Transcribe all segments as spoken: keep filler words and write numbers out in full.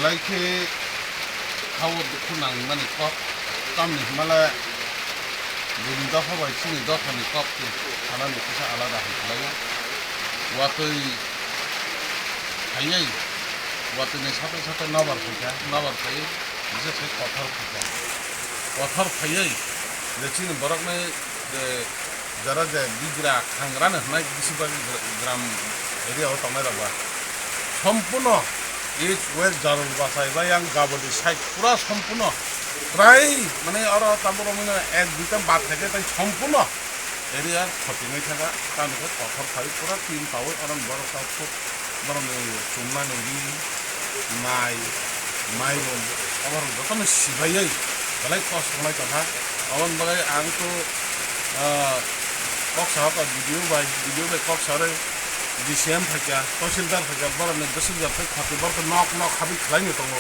Belai khe ha-o dukhu nangmani kok, tamni hwnba le buini dopha bai chini dophani kok twi sanani kisa alada hai khlai-o. Watwi phaiwi, watwini sathai sathai nobar phaikha, nobar phaiwi bises khe kothor phaikha. Kothor phaiwi je chini borokni je jara je bigra khangrani hwnai bisi bagwi gra-, gram area o tongnai rok ba. Sompurno east west Jarul Bachai bai yang Gabodi side pura sompurno trai mane oro tabuk romino ek duita bad khaikhe tai sompurno area khoti wngwi thangkha. Tamni khe kothor khai pura tin paui oro borok ta thuk borokni chumnani ri, mai, mairum, oborok jotono sibaiwi belai kok songnai tongkha. Aboni bagwi ang to, ah, kok saha kha B D O bai, B D O bai kok sarwi D C M phaikha, Tahsildar phaikha, borokni bwswk jat tei khoti borok nok nok habwi khlaino tongo.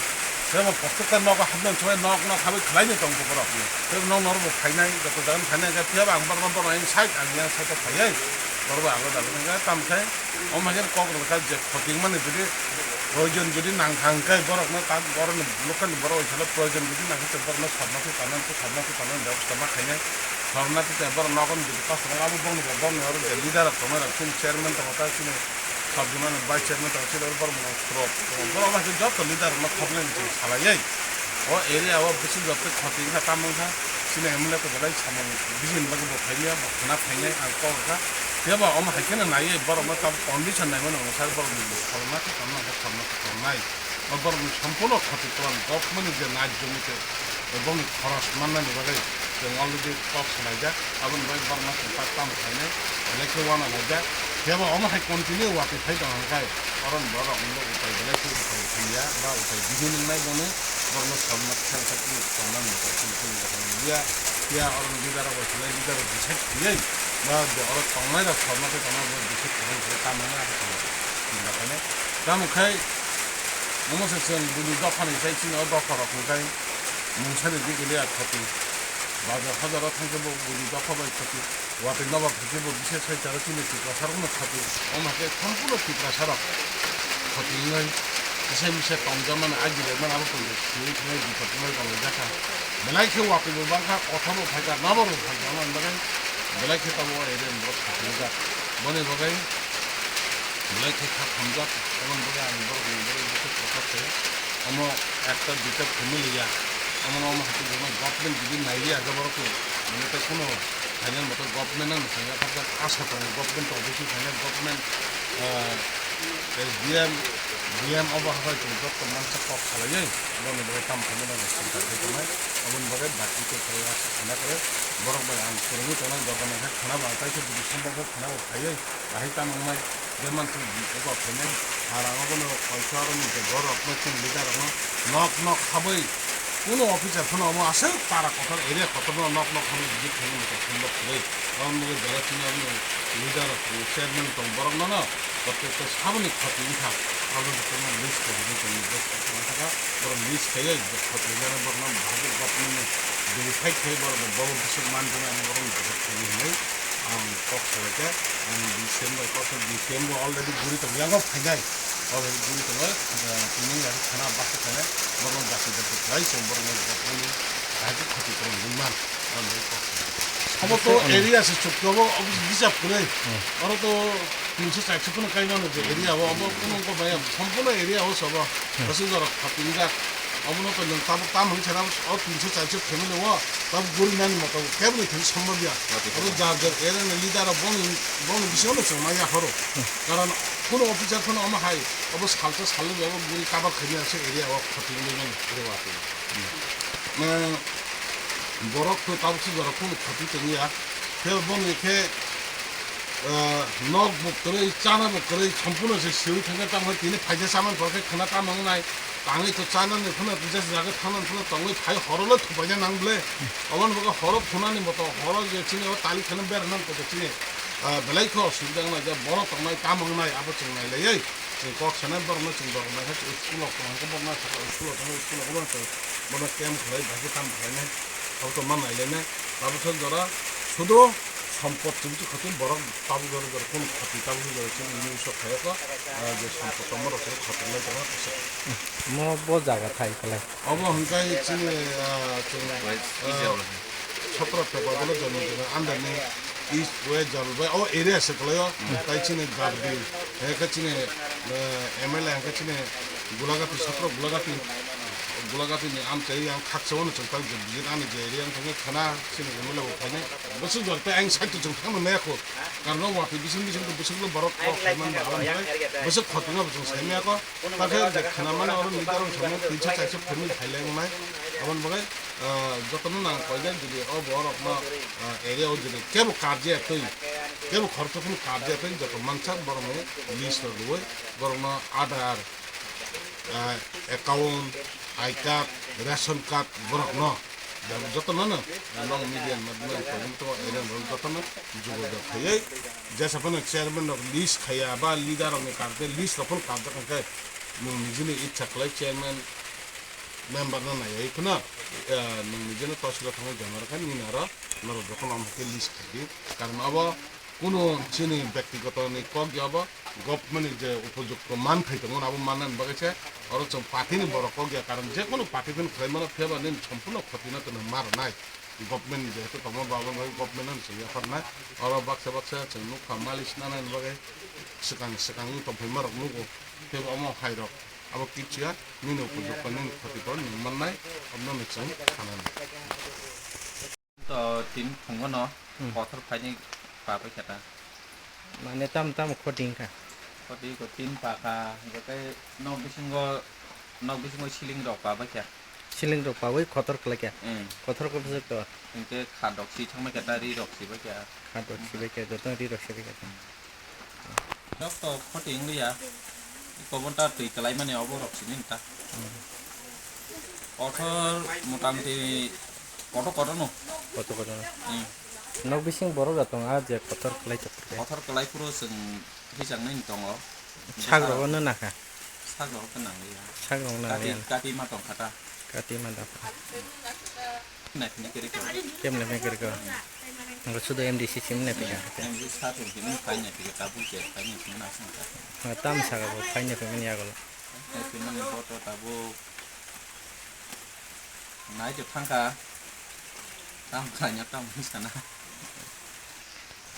Tei bo protekta nogo habnani soi nok nok habwi khlaino tongo borok. Tei nok norok bo phainai, joto jagani phainai, phiya bo ang borokno borokno side, ang yang side o phaiwi borok bo ang dalwi thangkha, tamo khe. Omo hai khe kok rwkha je khoti wngmani jodi proyojon jodi nangkha hwnkhe borokno ta borokni local ni borok bai salo proyojon jodi nangkha tei borokno sabna khe tanwi tei sabna khe tanwi bebostha ma khainai. Sabna khe tei borok nogo ni jodi pass tongo abo bongni bo bongni oro je leader rok tongnai rok chini chairman tongo ta chini sabjimani vice chairman tongo chini oro borok rok borok bai khe joto leader rokno thopnai ni chwng salaiwi o area o bisi joto khoti wngkha tamo wngkha chini M L A khe belai samung bini bagwi bo phaimya bo khna phainai ang kok rwkha. Phiya ba omo hai kheno naiwi borokno tabuk condition naimano hwnwi sak borokni salna khe tongna khe tongna khe tongnai. O borokni sompurno khoti puran government ni je nai jomite borokni khoros mannani bagwi chwng already kok salaijak. Aboni bagwi borokno chwng tak tamo khainai belai khe uanalaijak. Phiya ba omo hai continue watwi phai tong hwnkhai oroni borok wngkha upai belai khe upai thangya ba upai bihik wngnai bono. Borokno salna khe tongna ni bagwi chini chini borokno ya ya oroni leader rok bai salai leader rok decide khaiwi ba oro tongnai rok salna khe tongna bagwi decide khaiwi tamo wngkha. Tamo khai omo se chwng buini dophani sai chini o dopha rok hwnkhai mungsani digili a khoti bajar hajar o thangkhe bo buini dopha bai khoti. Watwi nobar khe bo bisi sai charo chini Tiprasa rokno khati, omo hai khe sompurno Tiprasa rok khati wngwi kisa misa tongjakmani agi laimani abo tongwi swi thangwi bipot wngwi tonglaijak kha. Belai khe watwi bo bangkha, kothor bo phaikha, nobar bo phaikha, omo ni bagwi belai khe tabuk o area ni borok khati wngjak. Boni bagwi belai khe kha khamjak, omo ni bagwi ang borok ni bagwi bisi kothor khe omo ekta duita family ya, omo no omo hai khe government jodi nai ya khe borok ni, mane tei kheno Phainai moto government no swngya kha, asa tongo government, obviously phainai government, ah, S D M, D M obo habai tong joto mansa kok salaiwi, boni bagwi tamo khainai no sinta khai tongnai, oboni bagwi dakti khe khlai asa khana khe borok bai ang kwrwngwi tongnai, dogan khe khana ba, tai khe bini sambok khe khana bo phaiwi, ahai tamo wngnai, je mansuk eko phainai, ar ang obono kaisa aro ni je borok no chini leader rok no nok nok habwi, Kuno officer phano omo aswk para kotor, area kotorno nok nok phano visit khaina mwtai sambok kwrwi. Aboni bagwi jara chini aboni leader, chairman tong borokno no, protecta saboni khoti wngkha. Aboni kotorno list khe hwnwi tongwi bwswk tongthaka, borok list khaiwi khoti wngnai borokno bahai khe government ni verify khai borokno bobo bwswk manjani, ang borokno visit khainai hwnwi. Ang kok salai khe, ang D C M bai kok salai, D C M bo already guri tong yang kok phainai. Already guri tongo, ah, tini yang khana basa khainai, borokno dasi dasi khlai, chwng borokno borokni bahai khe khoti kwrwng wngwi man, ang bai kok salai. Obo to area se chuknobo, obo hisab kwrwi. Hmm. Oro to tinso charso phano kai mano je area o, obo kuno wngkha bai, sompurno area o sobo, hmm, bwswk jorok khoti wngjak. Obono to nwng tabuk tamo hwnwi sana o tinso charso family o tabuk guri nani moto kebo ni thani sombab ya. Abo jar jar area ni leader rok boni, boni bisingo no chwng ma yapharo. Karon kuno officer phano omo hai obo salsa salnwi abo guri cover khaimya se area o khoti wngwi mano. Abo watwi. Borok to tabuk se jorok kuno khoti tongya. Khe boni khe, ah, nok bo kwrwi, chana bo kwrwi, sompurno se siwi thangkhe tamo tini phaisa chamani pore khe khwna tamo wngnai. Tangwi to chanani phano, jesa jaga thangnani phano tongwi phai horo le thupaina nang ble. Oboni bagwi horo phunani moto, horo je chini o tali kheno bera nang koto chini, ah, belai khe osubida wngnai je borok tongnai, tamo wngnai, abo chwng nailaiwi. Chwng kok sanai borokno chwng borok nai khe school o tong hwnkhe borokno sakha school o tongwi school o bono chwng bono camp khlai bai khe tamo khlainai. Abo to ma nailainai. Tabukhe jora sudu Sompot chwng twi khoti borok tabuk jora jora kunu khoti tabuk jora chini news o khaiyokho, ah, je sompot tongma rok chwng khoti lai tongma kisa. Mo bo jaga thai khlai. Obo hwnkhai chini, ah, chwng, ah, Chhatrapata bole Jolpaiguri under ni East West Jalbai o area se kwlaio. Tai chini Gardi, hai khe chini, ah, M L A hai khe chini Gulagati, Chhatro Gulagati, Gulagati ni amchai yang khaksa wano chwng tak je bijin ani je area wngkha khana chini M L A bo phainai. Bwswk jora tei ayang side o chwng thangna maya kho. Karon o watwi bising bising twi bwswk le borok rok khai man ba, aboni bagwi bwswk khotokno bo chwng sai maya kho. Takhe je khna mani oro leader rok thangma tinso charso family khai lai wngnai. Aboni bagwi, ah, jotono nang koijak jodi o borok no, ah, area o jodi kebo karjak twi, kebo khoroksa phano karjak twi joto mansak borok ni list rok rwui borok no Aadhaar, ah, account, I card, ration card borok no jotono no, ah, nong media madhyam tongwi to area rok jotono jogajog khaiwi jesa phano chairman rok list khaiya ba leader rok ni karjak list rok phano karjak hwnkhe nwng nijini icha khlai chairman member no naiwi phano, ah, nwng nijini tohsilo thangwi jama rwkha nini aro norok jotono omo khe list khaidi karon abo kunu chini byaktigoto ni kok ya abo. Government ni je upojukto manthai tongo, abo mannani bagwi se oro chwng party ni borok kok ya, karon je kunu party phano khlai mano, phiya ba nini sompurno khoti no tongma rwnai. Government ni jehetu tongma ba, abo bagwi government no chwng yapharnai. Oro baksa baksa chwng nukha, malish nanani bagwi swkang swkang wng tongphaima rok nugo, phiya ba omo hai rok abo kichiya nini upojukto nini khoti bo nwng mannai, abono no chwng khanani. To tin phungo no Hmm. Kothor phaini pa pai kha ta. Mane tam tam khoti wngkha. Khoti ko tin pa kha, hingke tei nok bisingo, nok bisingo ceiling rok pa bai kha. Ceiling rok pawi kotor khlai kha. Hmm. Kotor khe bwswk to. Hingke khat rok si thangbai kha ta, ri rok si bai kha. Khat rok si bai kha, joto ri rok si bai kha. Nok to khoti wng liya. Kobon ta twi kwlai mani obo rok sini ta. Hmm. Kotor motamoti kotor kotor no. Kotor kotor no. Hmm. Nok bising borok da tong a je kotor kwlai tok. Kotor kwlai phuru chwng hichang nai tongo. Sak rok no nakha. Sak rok khe nang liya. Sak rok nang liya. Kati ma tong kha ta. Kati ma da. Naipini kiri ko. Kem naipini kiri ko. Ang sudo M D C sim naipini. M D C sa tong kini fine naipini tabu je fine naipini na sung ka. Tam saka bo fine naipini ya golo. Naipini ni boto tabu. Nai je thangka. Tam kanya tam sana.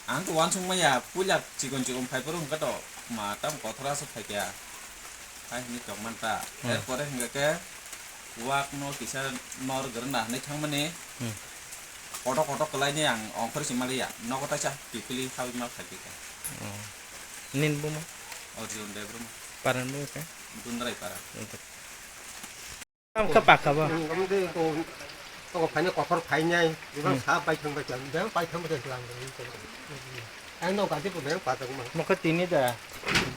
Ang to wansuk maya puila chikon chikon phai phuru hwnkhe to ma tam kothora se phai kha. Hai hwnwi tong man ta. Hmm. Er pore hwnkhe khe wak no kisa nor gwrwng na hwnwi thang mani. Hmm. Kothok kothok kwlai ni ang ongkhor si maliya. Nogo taisa pipili habwi ma phai kha. Hmm. Nin bumo? Arjun Debbarma. Paran bumo khe? Dundrai para. Dundrai. Tam khe pakha bo. Omo de ko, ko phaini kothor phainai, bebak Hmm. sa paithang bai kha, bebak paithang bai kha lang. Ang no gati bo bebak pathang ma. Mokhe tini da,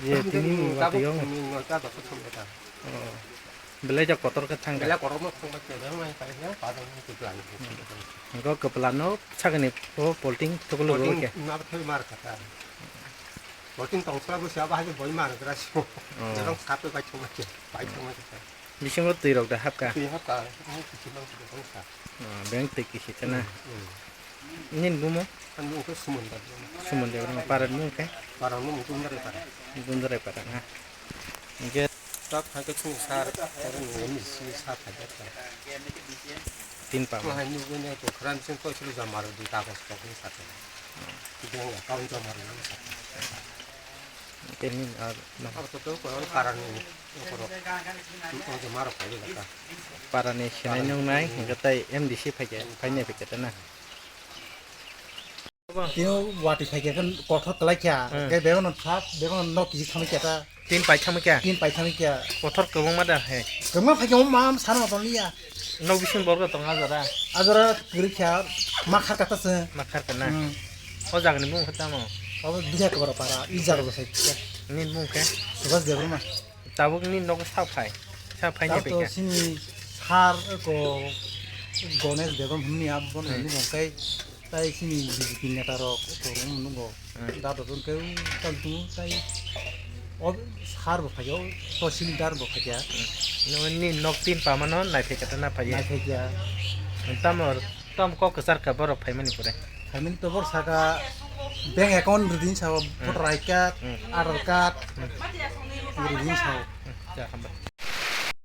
je tini mung Tabuk gati yong. Tini no ta ba thang bai kha. Oh. Belai ja kotor khe thang kha. Belai kotor no thang bai kha, bebak mai paithang pathang bai kha lang. Hmm. Go kepala no sakni po polting thukulu go Polting khe. Na thoi mar kha ta. Polting tong sala bo sia ba hai boi mar gra si. Oh. Bebak sa paithang bai kha, paithang bai kha. Bisingo twi rok da hapka? Twi hapka, omo kiching mang kiching mang sa. Ah, beng twi kisi tana. Hmm, hmm. Nini bumo? Ani bumo khe Suman Debbarma. Suman Debbarma, para bumo khe? Para bumo Dundrai para. Dundrai para na. Hingke. Tak hai khe chini sar, oro ni M D C sar hai khe. Tin pa. Ko hai ni bumo ko khran sing ko sulu jamaro di kagas ko ni sar. Beng account jamaro ni sar. Tei nini ar no. Abo to tong khe parani borok. Tong khe marok phai bai kha. Parani sinai nung nai, hingke tei M D C phai khe, phai nai phai khe ta na. Tini wati phai khe kothor kwlai kha. Hmm. Khe bebak no thap, bebak no nok kisi thangwi kha ta. Tin pai thangwi kha. Tin pai thangwi kha. Kothor kwbangma da he. Kwbangma phai khe ma sana tong liya. Nok bising borok tong a jora. A jora kwrwi kha, ma khar kha ta se. Ma khar kha na. Hmm. O jaga ni bumung khe tamo? Abo Bihar Kwbara para, i jaga bo sai kha. Nini bumung khe? Subhas Debbarma. Tabuk nini nogo sa phai? Sa phai ni Tabuk to pekha? Sini sar ko Ganesh Debbarma hwnni abo Hmm. ni bumung khe tai sini B J P neta rok to rung nungo. Hmm. Da do tun keu tang tu tai o sar bo phai o, to sini dar bo phai ya. Hmm. No ni nok tin pama no nai phai kata na phai ya. Nai phai ya. Tamo, tam kok kesar ka borok phai mani pore. Nini tobor saka bank account rwdi hinwi sao, voter I D card, Aadhaar card rwdi hinwi sao. Ya, hambai.